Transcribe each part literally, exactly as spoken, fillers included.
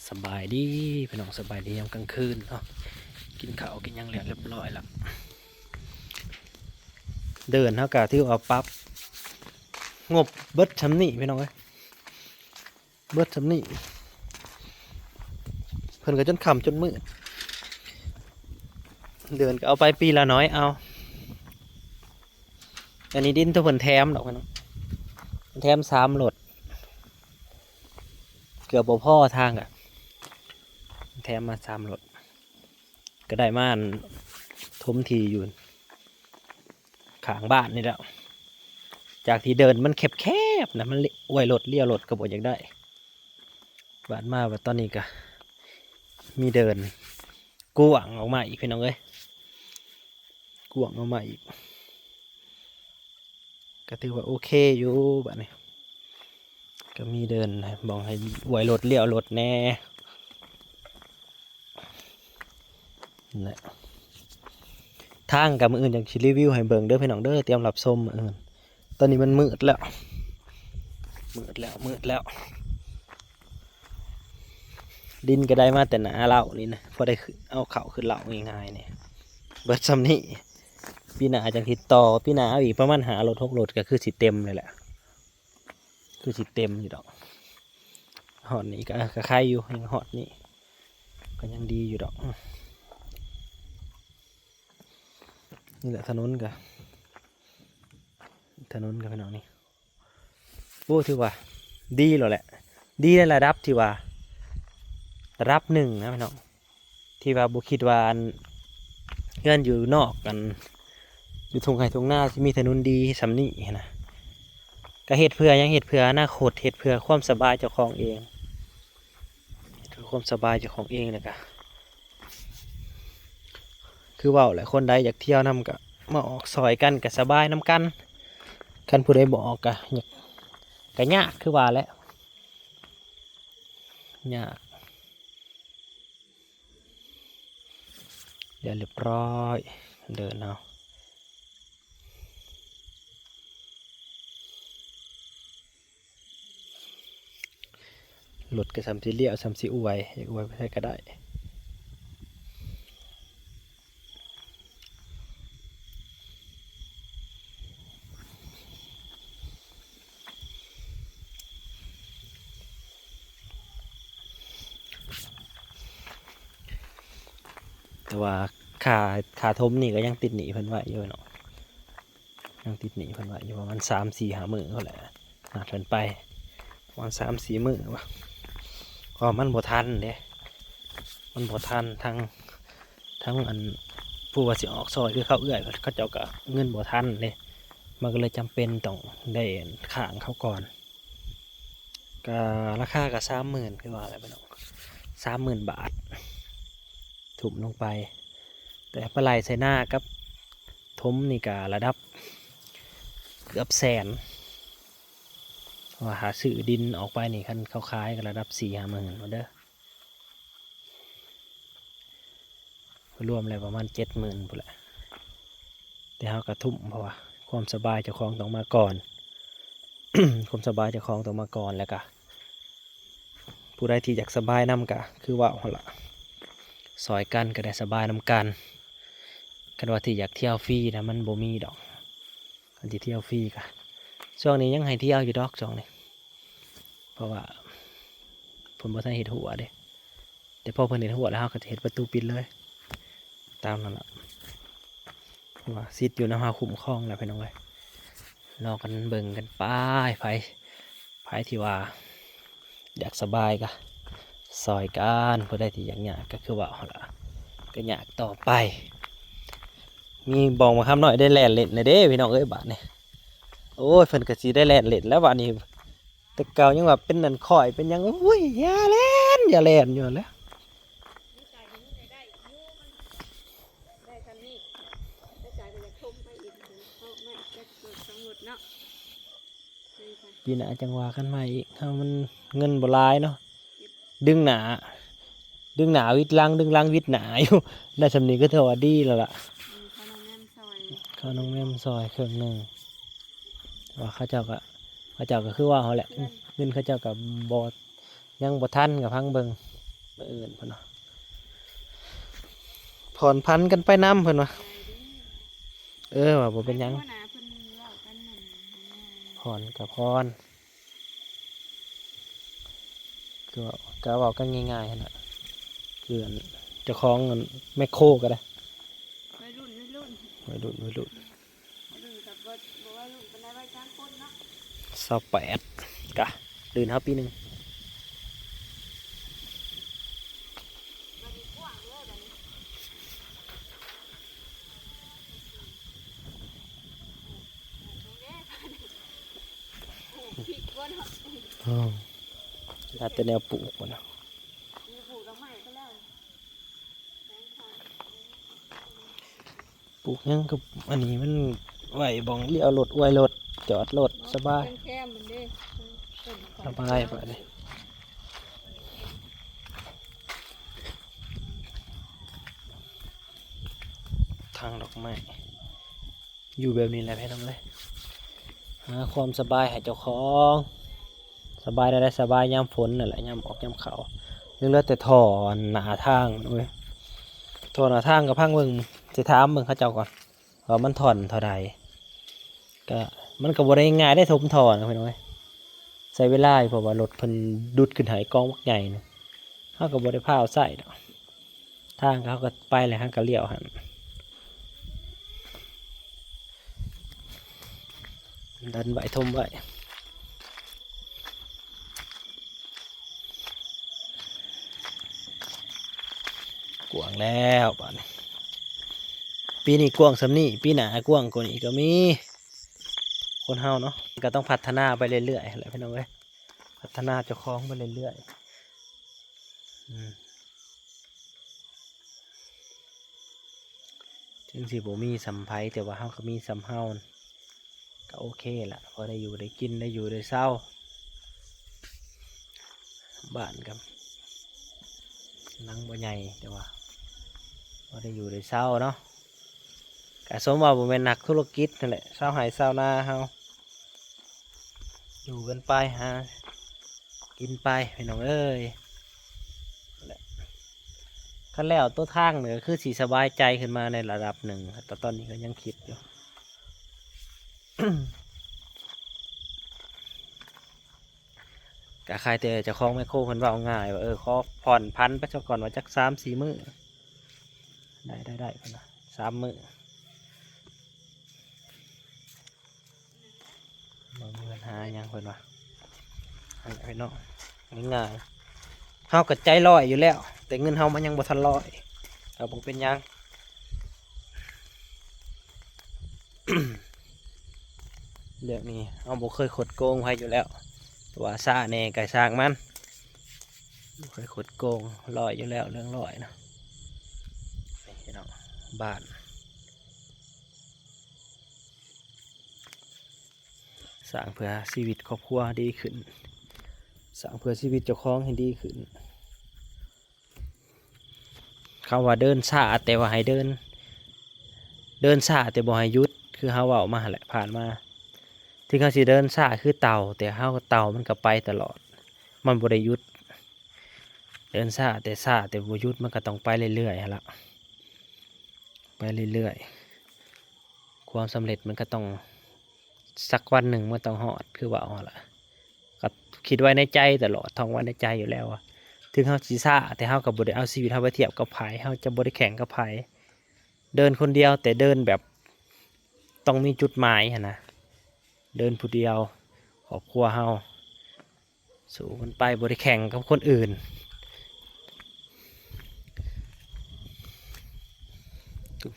สบายดีพี่น้อง สบายดียามกลางคืนเนาะ กินข้าวกินหยังแล้วเรียบร้อยละ เดินเฮากะถือว่าปรับงบเบิดส่ำนี้พี่น้องเอ้ย เบิดส่ำนี้ เพิ่นก็จนค่ำจนมืด เดินก็เอาไปปีละน้อยเอา อันนี้ดินตัวเพิ่นแถมดอกพี่น้อง เพิ่นแถมสามรถ เกือบบ่พอทางอะ แถมมาสามรถ ก็ได้มาอันถมที่อยู่ข้างบ้านนี่แหละ จากที่เดินมันแคบๆนะ มันเละ อวยรถ เลี้ยวรถก็บ่อยากได้ บาดมาว่าตอนนี้ก็มีเดินกว้างออกมาอีกพี่น้องเอ้ย กว้างออกมาอีก ก็ถือว่าโอเคอยู่บัดนี้ ก็มีเดินให้ บ่องให้อวยรถ เลี้ยวรถแหน่ นั่นแหละ ทางก็มื้ออื่นจั่งสิรีวิวให้เบิ่งเด้อพี่น้องเด้อ เตรียมรับชมมื้ออื่น ตอนนี้มันมืดแล้ว มืดแล้ว มืดแล้ว ดินก็ได้มาแต่หน้าเล้านี่นะ พอได้ขึ้น เอาเข้าขึ้นเล้าง่ายๆนี่ เบิดส่ำนี้ ปีหน้าจั่งสิต่อ ปีหน้าเอาอีกประมาณห้ารถ หกรถ ก็คือสิเต็มเลยแหละ คือสิเต็มอยู่ดอก ฮอดนี่ก็ เออ ก็ไคอยู่ ยังฮอดนี่ ก็ยังดีอยู่ดอก อืม นี่แหละถนนก็ ถนนก็พี่น้องนี่ โอ้ ถือว่าดีแล้วแหละ ดีในระดับที่ว่า ระดับหนึ่งนะพี่น้อง ที่ว่าบ่คิดว่าอัน เฮือนอยู่นอกกัน อยู่ทุ่งไร่ทุ่งนาสิมีถนนดีส่ำนี้หั้นนะ ก็เฮ็ดเพื่อหยัง เฮ็ดเพื่ออนาคต เฮ็ดเพื่อความสบายเจ้าของเอง เฮ็ดเพื่อความสบายเจ้าของเอง แล้วก็ คือเว้าแหละ คนใดอยากเที่ยวนำก็มาออกซ่อยกัน ก็สบายนำกัน คันผู้ใดบ่ออกก็ยาก ก็ยากคือว่าแหละ ยาก เดี๋ยวเรียบร้อย เดินเอา รถก็ส่ำสิเลี้ยว ส่ำสิอวย อยากอวยไปไสก็ได้ แต่ว่าค่า ค่าถมนี่ก็ยังติดหนี้เพิ่นไว้อยู่เนาะ ยังติดหนี้เพิ่นไว้อยู่ประมาณสามสี่ห้ามื้อพู้นแหละ นัดเพิ่นไปประมาณสามสี่มื้อว่ะ เพราะมันบ่ทันเด้ มันบ่ทัน ทั้ง ทั้งอันผู้ว่าสิออกซ่อยคือเขาเอื้อย เขาเจ้าก็เงินบ่ทันเด้ มันก็เลยจำเป็นต้องได้ค้างเขาก่อน ก็ราคาก็สามหมื่น คือว่าแหละพี่น้อง สามหมื่นบาท ทุ่มลงไป แต่ปลาไหลใส่หน้ากับถมนี่ก็ระดับเกือบแสน ว่าหาซื้อดินออกไปนี่ คันเขาขายก็ระดับสี่ห้าหมื่นเด้อ รวมแล้วประมาณเจ็ดหมื่นพู้นแหละ แต่เฮาก็ทุ่ม เพราะว่าความสบายเจ้าของต้องมาก่อน ความสบายเจ้าของต้องมาก่อน แล้วก็ ผู้ใดที่อยากสบายนำก็คือว่าหั่นล่ะ ซ่อยกันก็ได้สบายนำกัน คันว่าที่อยากเที่ยวฟรีนะมันบ่มีดอก คันที่เที่ยวฟรีก็ ช่วงนี้ยังให้เที่ยวอยู่ดอกช่วงนี้ เพราะว่าเพิ่นบ่ทันเฮ็ดหัวเด้ แต่พอเพิ่นเฮ็ดหัวแล้วเฮาก็จะเฮ็ดประตูปิดเลย ตามนั้นล่ะ เพราะว่าสิทธิ์อยู่นำเฮาคุ้มครองแล้วพี่น้องเอ้ย รอกันเบิ่งกันไป ไผ ไผที่ว่า อยากสบายก็ซ่อยกัน ผู้ใดที่อยากยากก็คือว่าหั่นล่ะ ก็ยากต่อไป มีบ่องบักคำน้อยได้แล่นเล่นแล้วเด้พี่น้องเอ้ย บาดนี้ โอ้ย เพิ่นก็สิได้แล่นเล่นแล้วบาดนี้ แต่เก่ายังว่าเป็นนั่นข้อยเป็นหยัง โอ้ย อย่าแล่น อย่าแล่นอยู่หั่นแหละ ได้ทำนี่ได้ใจก็อยากชมไปอีก เอาไม่จะเกิดสมมุติเนาะ ปีหน้าจั่งว่ากันใหม่อีก เฮามันเงินบ่หลายเนาะ ดึงหน้า ดึงหน้าวิดหลัง ดึงหลังวิดหน้าอยู่ ได้ส่ำนี้ก็ถือว่าดีแล้วล่ะ อืม ค่าน้องแม่มซ่อย ค่าน้องแม่มซ่อยเครื่องหนึ่ง ว่าเขาเจ้าก็ เขาเจ้าก็คือว่าหั่นแหละ เงินเขาเจ้าก็บ่ ยังบ่ทัน ก็พังเบิ่ง มื้ออื่นเพิ่นว่า ผ่อนผันกันไปนำเพิ่นว่า เออ ว่าบ่เป็นหยัง หัวหน้าเพิ่นเว้ากันนั่น ผ่อนกับผ่อน คือว่า ก็เว้ากันง่ายๆหั่นน่ะ คืออันเจ้าของอันแมคโครก็ได้ วัยรุ่น วัยรุ่น วัยรุ่น วัยรุ่น วัยรุ่นกับบ่ บ่วัยรุ่นปานใด วัยกลางคนเนาะ ซาวแปด กะ ลื่นเฮาปีหนึ่ง บัดนี้กว้างเลยบัดนี้ ปลูกพริกก่อนเนาะ อ้าว แล้วแต่แนวปลูกก่อนนะ มีปลูกดอกไม้ก็แล้ว ปลูกหยังก็ อันนี้มันไว้บ่องเลี้ยวรถ อวยรถ จอดรถ สบาย แคมๆมันเด้ สบายไปเลย ทางดอกไม้ อยู่แบบนี้แหละพี่น้องเอ้ย หาความสบายให้เจ้าของ สบายได้ สบายยามฝนนั่นแหละ ยามออกยามเข้า ยังเหลือแต่ท่อหน้าทางเว้ย ท่อหน้าทางก็พังเบิ่ง สิถามเบิ่งเขาเจ้าก่อน ว่ามันท่อนเท่าใด ก็ มันก็บ่ได้ง่ายได้ถมท่อนะพี่น้องเอ้ย ใช้เวลาอยู่ เพราะว่ารถเพิ่นดุดขึ้นให้กองบักใหญ่นะ เฮาก็บ่ได้พาเอาใช้ดอก ทางเขาก็ไปเลย ทางก็เลี้ยวหั่น ดันไว้ ถมไว้ กว้างแล้วบาดนี้ ปีนี้กว้างส่ำนี้ ปีหน้ากว้างกว่านี้ก็มี คนเฮาเนาะ ก็ต้องพัฒนาไปเรื่อยๆแหละพี่น้องเอ้ย พัฒนาเจ้าของไปเรื่อยๆ อืม ถึงสิบ่มีส่ำไผ แต่ว่าเฮาก็มีส่ำเฮา ก็โอเคละ พอได้อยู่ได้กิน ได้อยู่ได้เซา บ้านก็หลังบ่ใหญ่ แต่ว่าพอได้อยู่ได้เซาเนาะ ก็สมว่าบ่แม่นนักธุรกิจนั่นแหละ ชาวไร่ชาวนาเฮา อยู่กันไป หากินไป พี่น้องเอ้ย นั่นแหละ คันแล้วตัวทางนี่ก็คือสิสบายใจขึ้นมาในระดับหนึ่ง แต่ตอนนี้ก็ยังคิดอยู่ ก็ใครแต่เจ้าของแมคโครเพิ่นเว้าง่ายว่า เออ ขอผ่อนผันไปซะก่อน ว่าจักสามสี่มื้อ ได้ ได้ ได้ เพิ่นว่า สามมื้อ บ่มีปัญหาหยังเพิ่นว่า อันนี้เนาะ ง่ายๆ เฮาก็ใจร้อยอยู่แล้ว แต่เงินเฮามันยังบ่ทันร้อย ก็บ่เป็นหยัง เรื่องนี้เฮาบ่เคยคดโกงไผอยู่แล้ว ว่าช้าแหน่ก็ช่างมัน บ่เคยคดโกง ร้อยอยู่แล้ว เรื่องร้อยเนาะ นี่พี่น้อง บ้าน สร้างเพื่อชีวิตครอบครัวดีขึ้น สร้างเพื่อชีวิตเจ้าของให้ดีขึ้น คำว่าเดินช้าแต่ว่าให้เดิน เดินช้าแต่บ่ให้หยุด คือเฮาเว้ามาหั้นแหละ ผ่านมา ถึงเฮาสิเดินช้าคือเต่า แต่เฮา เต่ามันก็ไปตลอด มันบ่ได้หยุด เดินช้าแต่ช้าแต่บ่หยุด มันก็ต้องไปเรื่อยๆหั้นละ ไปเรื่อยๆ ความสำเร็จมันก็ต้อง สักวันหนึ่งมันต้องฮอด คือว่าเอาล่ะ ก็คิดไว้ในใจตลอด ท่องไว้ในใจอยู่แล้วว่า ถึงเฮาสิช้า แต่เฮาก็บ่ได้เอาชีวิตเฮาไปเทียบกับไผ เฮาจะบ่ได้แข่งกับไผ เดินคนเดียว แต่เดินแบบต้องมีจุดหมายหั้นนะ เดินผู้เดียว ครอบครัวเฮา สู้กันไป บ่ได้แข่งกับคนอื่น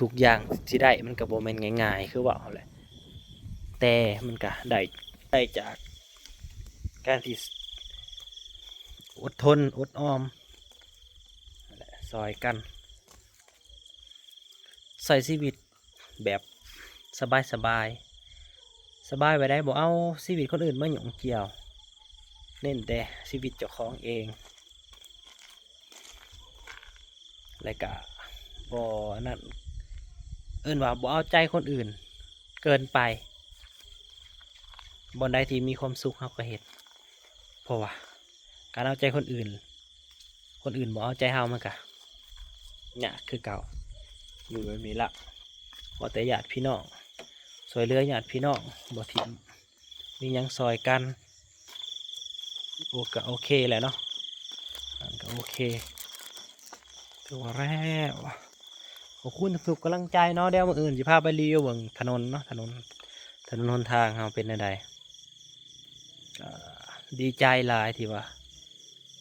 ทุกๆอย่างสิได้มันก็บ่แม่นง่ายๆ คือเว้าแหละ แต่มันก็ได้ ได้จากการที่อดทน อดออม นั่นแหละ ซ่อยกัน ใช้ชีวิตแบบสบายๆ สบายไปได้ บ่เอาชีวิตคนอื่นมายุ่งเกี่ยว เน้นแต่ชีวิตเจ้าของเอง และกะบ่อันนั้น เอิ้นว่าบ่เอาใจคนอื่นเกินไป บ่อนใดที่มีความสุขเฮาก็เฮ็ด เพราะว่าการเอาใจคนอื่น คนอื่นบ่เอาใจเฮามันกะยากคือเก่า อยู่แบบนี้ละ ขอแต่ญาติพี่น้อง ช่วยเหลือญาติพี่น้อง บ่ถิ่ม มีหยังซอยกัน โอ ก็โอเคแหละเนาะ มันก็โอเค ถือว่าแล้ว ขอบคุณทุกกำลังใจเนาะ เดี๋ยวมื้ออื่นสิพาไปรีวิวเบิ่งถนนเนาะ ถนน ถนนหนทางเฮาเป็นแนวใด ก็ดีใจหลายที่ว่า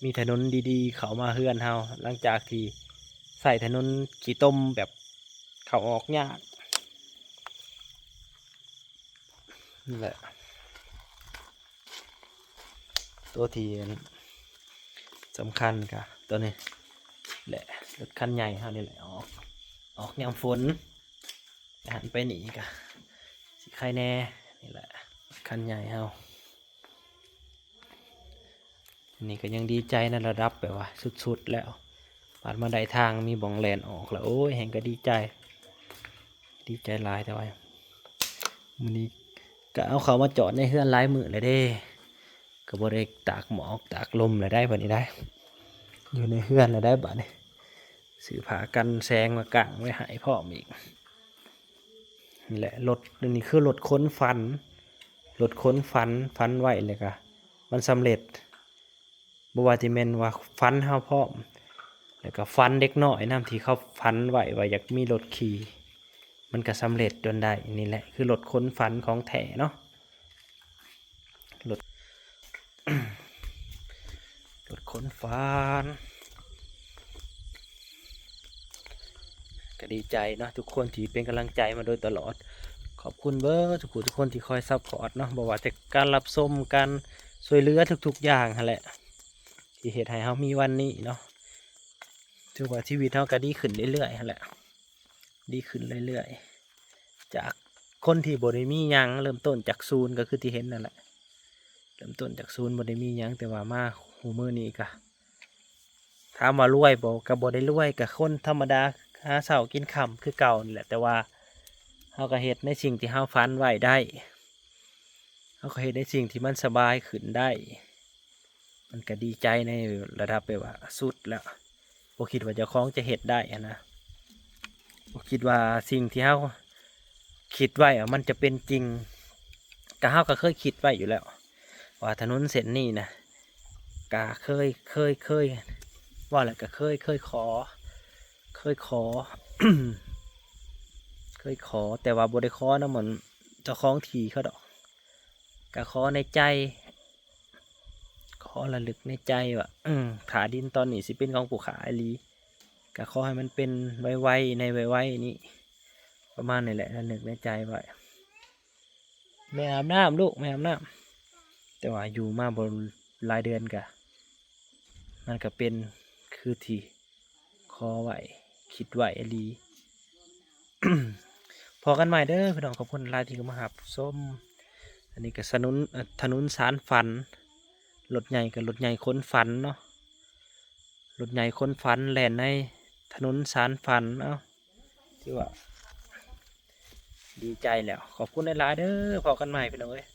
มีถนนดีๆ เข้ามาเฮือนเฮา หลังจากที่ใช้ถนนขี้ตมแบบเข้าออกยาก นั่นแหละ ตัวที่สำคัญก็ตัวนี้แหละ รถคันใหญ่เฮานี่แหละ ออก ออกยามฝน หันไปนี่ก็สิไคแน่ นี่แหละ รถคันใหญ่เฮา นี่ก็ยังดีใจในระดับแบบว่าสุดๆแล้ว บาดมาได้ทางมีบ่องแล่นออกแล้ว โอ้ย แฮงก็ดีใจ ดีใจหลาย แต่ว่ามื้อนี้ก็เอาเขามาจอดในเฮือนหลายมื้อแล้วเด้ ก็บ่ได้ตากหมอกตากลมแล้วได้บัดนี้ได้ อยู่ในเฮือนแล้วได้บัดนี้ ซื้อผ้ากันแสงมากางไว้ให้พร้อมอีก นี่แหละ รถ นี่คือรถขนฝัน รถขนฝัน ฝันไว้แล้วก็มันสำเร็จ บ่ว่าสิแม่นว่าฝันเฮาพร้อม แล้วก็ฝันเด็กน้อยนำที่เขาฝันไว้ว่าอยากมีรถขี่ มันก็สำเร็จจนได้ นี่แหละคือรถขนฝันของแท้เนาะ รถ รถขนฝัน ก็ดีใจเนาะ ทุกคนที่เป็นกำลังใจมาโดยตลอด ขอบคุณเบิดทุกผู้ทุกคนที่คอยซัพพอร์ตเนาะ บ่ว่าแต่การรับชม การช่วยเหลือทุกๆอย่างหั้นแหละ ที่เฮ็ดให้เฮามีวันนี้เนาะ ถือว่าชีวิตเฮาก็ดีขึ้นเรื่อยๆหั้นแหละ ดีขึ้นเรื่อยๆ จากคนที่บ่ได้มีหยัง เริ่มต้นจากศูนย์ ก็คือที่เห็นนั่นแหละ เริ่มต้นจากศูนย์ บ่ได้มีหยัง แต่ว่ามาฮอดมื้อนี้ก็ ถามว่ารวยบ่ ก็บ่ได้รวย ก็คนธรรมดา หาเช้ากินค่ำคือเก่านี่แหละ แต่ว่าเฮาก็เฮ็ดในสิ่งที่เฮาฝันไว้ได้ เฮาก็เฮ็ดในสิ่งที่มันสบายขึ้นได้ มันก็ดีใจในระดับแบบว่าสุดแล้ว บ่คิดว่าเจ้าของจะเฮ็ดได้หั้นนะ บ่คิดว่าสิ่งที่เฮาคิดไว้อะมันจะเป็นจริง ก็เฮาก็เคยคิดไว้อยู่แล้ว ว่าถนนเส้นนี้นะ ก็เคย เคย เคย ว่าแล้วก็เคย เคยขอ เคยขอ เคยขอ แต่ว่าบ่ได้ขอนำมันเจ้าของที่เขาดอก ก็ขอในใจ ขอระลึกในใจว่า อืม ถ้าดินตอนนี้สิเป็นของผู้ข้าอีหลี ก็ขอให้มันเป็นไวๆ ในไวๆนี้ ประมาณนี้แหละ ระลึกในใจไว้ แม่อาบน้ำลูก แม่อาบน้ำ แต่ว่าอยู่มาบ่หลายเดือนก็ มันก็เป็นคือที่ขอไว้ คิดไว้อีหลี พ้อกันใหม่เด้อพี่น้อง ขอบคุณหลายที่เข้ามารับชม อันนี้ก็ถนน เอ่อ ถนนสานฝัน รถใหญ่ก็รถใหญ่ขนฝันเนาะ รถใหญ่ขนฝันแล่นในถนนสานฝัน เอ้า ถือว่า ดีใจแล้ว ขอบคุณหลายๆเด้อ พ้อกันใหม่พี่น้องเอ้ย